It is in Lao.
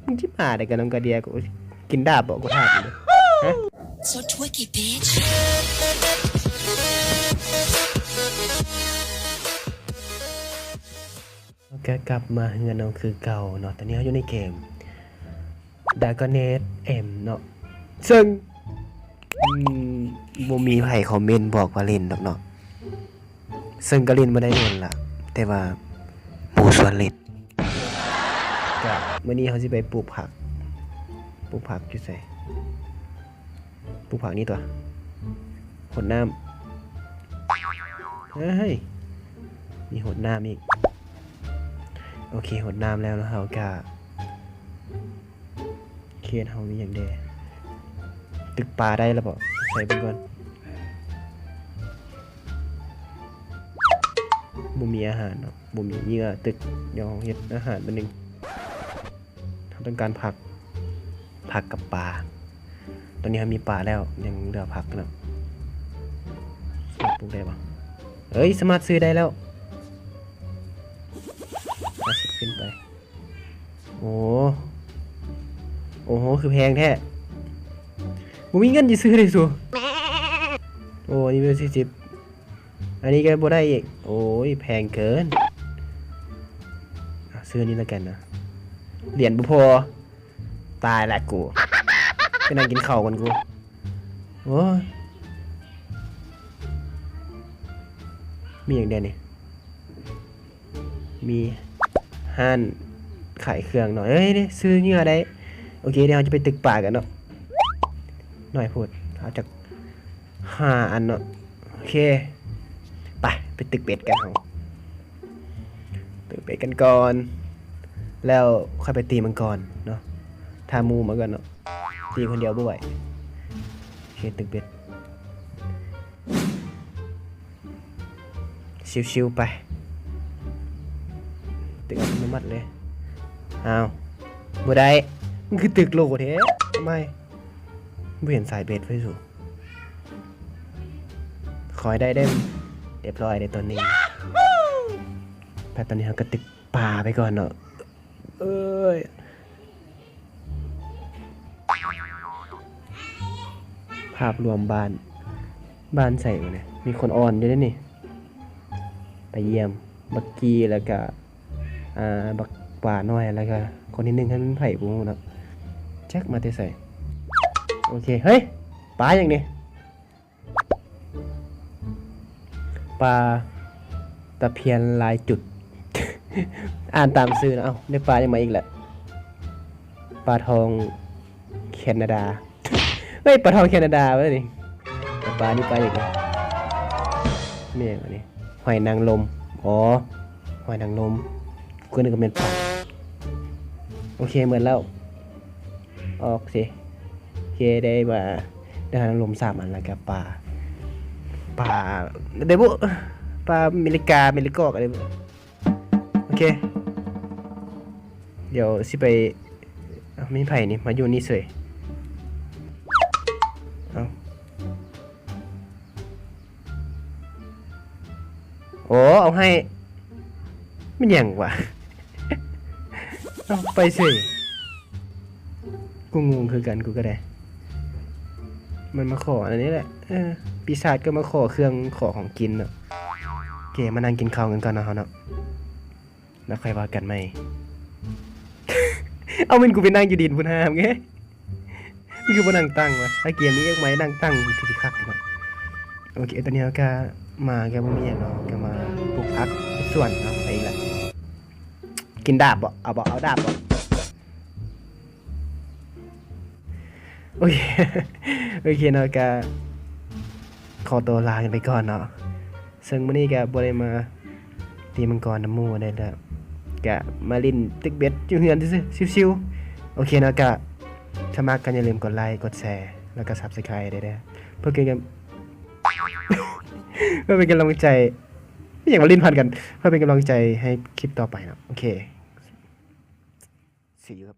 ມຶງຊິມາໄດ້ກັບນ້ອງກາເດຍ ກູກິນດາບບໍ່ ກູຖາມເລີຍ ຮະ? ກະກັບມາເຮືອນເຮົາຄືເກົ່າເນາະ. ຕອນນີ້ເຮົາຢູ່ໃນເກມ Dragon Age M ເນາະ ເຊິ່ງ ອືມ ບໍ່ມີໃຜຄອມເມັນບອກວ່າຫຼິ້ນດອກເນາະ. ເຊິ່ງກໍຫຼິ້ນມາໄດ້ດົນລະ ແຕ່ວ່າໝູ່ຊວນຫຼິ້ນ. ກະມື້ນີ້ເຮົາຊິໄປປູກຜັກ. ປູກຜັກຢູ່ໃສ? ປູກຜັກນີ້ຕົວະ. ຫົດນ້ຳ. ເຮີ້ຍ ມີຫົດນ້ຳອີກ. ໂອເຄ ຫົດນ້ຳແລ້ວ ແລ້ວເຮົາກະ ເຂດເຮົາມີຫຍັງແດ່? ຕຶກປາໄດ້ແລ້ວບໍ່? ໃສ່ເບິ່ງກ່ອນ. ບໍ່ມີອາຫານເນາະ ບໍ່ມີເຫຍື່ອຕຶກ. ດຽວເຮົາເຮັດອາຫານບາດໜຶ່ງ. ເຮົາຕ້ອງການຜັກ ຜັກກັບປາ. ຕອນນີ້ເຮົາມີປາແລ້ວ ຍັງເຫຼືອຜັກເນາະ. ສາມາດປູກໄດ້ບໍ່? ເອີຍ ສາມາດຊື້ໄດ້ແລ້ວ. ຫ້າສິບຂຶ້ນໄປ. ໂອ້ ໂອ້ໂຫ ຄືແພງແທ້. ບໍ່ມີເງິນຊິຊື້ເດ້ສູ. ໂອ້ ອັນນີ້ເປັນສີ່ສິບ ອັນນີ້ກໍບໍ່ໄດ້ອີກ. ໂອ້ຍ ແພງເກີນ. ອາ ຊື້ອັນນີ້ລະກັນນະ. ຫຼຽນບໍ່ພໍ. ຕາຍລະກູ. ໄປນັ່ງກິນເຂົ້າກ່ອນກູ. ໂອ້ຍ ມີຫຍັງແດ່ນີ້? ມີຮ້ານຂາຍເຄື່ອງເນາະ. ເອີຍ ຊື້ເຫຍື່ອໄດ້. ໂອເຄ ດຽວເຮົາຈະໄປຕຶກປາກັນເນາະ. ໜ້ອຍໂພດ ເອົາຈັກຫ້າອັນເນາະ. ໂອເຄ ໄປ ໄປຕຶກເບັດກັນເຮົາ. ຕຶກເບັດກັນກ່ອນ ແລ້ວຄ່ອຍໄປຕີມັງກອນເນາະ. ຖ້າໝູ່ມາກ່ອນເນາະ. ຕີຄົນດຽວບໍ່ໄຫວ. ໂອເຄ ຕຶກເບັດ. ຊິວໆໄປ. ຕຶກອັດຕະໂນມັດເລີຍ. ອ້າວ ບໍ່ໄດ້. ມັນຄືຕຶກໂຫຼແທ້. ເອົາໃໝ່. ບໍ່ເຫັນສາຍເບັດເວີຍສູ. ຂໍໃຫ້ໄດ້ເດີ້. ຮຽບຮ້ອຍເດ້ຕອນນີ້. ແຕ່ຕອນນີ້ເຮົາກໍຕຶກປາໄປກ່ອນເນາະ. ເອີຍ ພາບລວມບ້ານ ບ້ານໃສວະນີ້? ມີຄົນອ່ອນຢູ່ເດ້ນີ້. ໄປຢ້ຽມບັກກີ້ ແລ້ວກະ ອ່າ ບັກປານ້ອຍ ແລ້ວກະຄົນທີໜຶ່ງຫັ້ນແມ່ນໃຜບໍ່ຮູ້ເນາະ. ຈັກມາແຕ່ໃສ. ໂອເຄ ເຮີ້ຍ ປາຫຍັງນີ້? ປາຕະພຽນລາຍຈຸດ. ອ່ານຕາມຊື່ນະ. ເອົ້າ ໄດ້ປາຫຍັງມາອີກລະ? ປາທອງແຄນາດາ. ເຮີ້ຍ ປາທອງແຄນາດາວະນີ້. ປານີ້ປາຫຍັງນີ້? ແມ່ນຫຍັງອັນນີ້? ຫອຍນາງລົມ. ອໍ ຫອຍນາງລົມ. ກູນຶກວ່າແມ່ນປາ. ໂອເຄ ໝົດແລ້ວ. ອອກຊິ. ໂອເຄ ໄດ້ມາ ໄດ້ຫອຍນາງລົມສາມອັນ ແລ້ວກະປາ ປາ ໄດ້ບຸ ປາເມລິກາ ເມລິກອກ ໄດ້ບຸ. ໂອເຄ ດຽວຊິໄປ ເອົ້າ ມີໃຜນີ້ ມາຢູ່ນີ້ເສີຍ. ເອົ້າ ໂອ້ ເອົາໃຫ້ ແມ່ນຫຍັງວະ? ເອົາໄປເສີຍ. ກູງົງຄືກັນ ກູກໍໄດ້. ມັນມາຂໍອັນນີ້ແຫຼະ. ເອີ ປີສາດກໍມາຂໍເຄື່ອງ ຂໍຂອງກິນເນາະ. ໂອເຄ ມານັ່ງກິນເຂົ້າກັນກ່ອນເນາະ ເຮົາເນາະ. ແລ້ວຄ່ອຍວ່າກັນໃໝ່. ເອົາ ແມ່ນກູໄປນັ່ງຢູ່ດິນພຸ້ນຫາມເງ. ມັນຄືບໍ່ນັ່ງຕັ້ງວະ? ຖ້າເກມນີ້ເອກໄມ້ນັ່ງຕັ້ງຄືຊິຄັກເນາະ. ໂອເຄ ຕອນນີ້ເຮົາກະມາ ກະບໍ່ມີຫຍັງເນາະ ກະມາປູກຜັກເຮັດສວນເນາະ. ໄປອີກລະ ກິນດາບບໍ່? ເອົາບໍ່? ເອົາດາບບໍ່? ໂອເຄ ໂອເຄເນາະ ກະຂໍຕົວລາກັນໄປກ່ອນເນາະ. ເຊິ່ງມື້ນີ້ກະບໍ່ໄດ້ມາຕີມັງກອນນຳໝູ່ໄດ້ແລ້ວ ກະມາຫຼິ້ນຕຶກເບັດຢູ່ເຮືອນຊື່ໆ ຊິວໆ. ໂອເຄເນາະ ກະຖ້າມັກກໍຢ່າລືມກົດໄລ ກົດແຊ ແລ້ວກໍ Subscribe ໄດ້ເດີ້ ເພື່ອເປັນກຳ ເພື່ອເປັນກຳລັງໃຈ ອີຫຍັງວະ ຫຼິ້ນພັນກັນ ເພື່ອເປັນກຳລັງໃຈໃຫ້ຄລິບຕໍ່ໄປເນາະ. ໂອເຄ See you ຄັບ.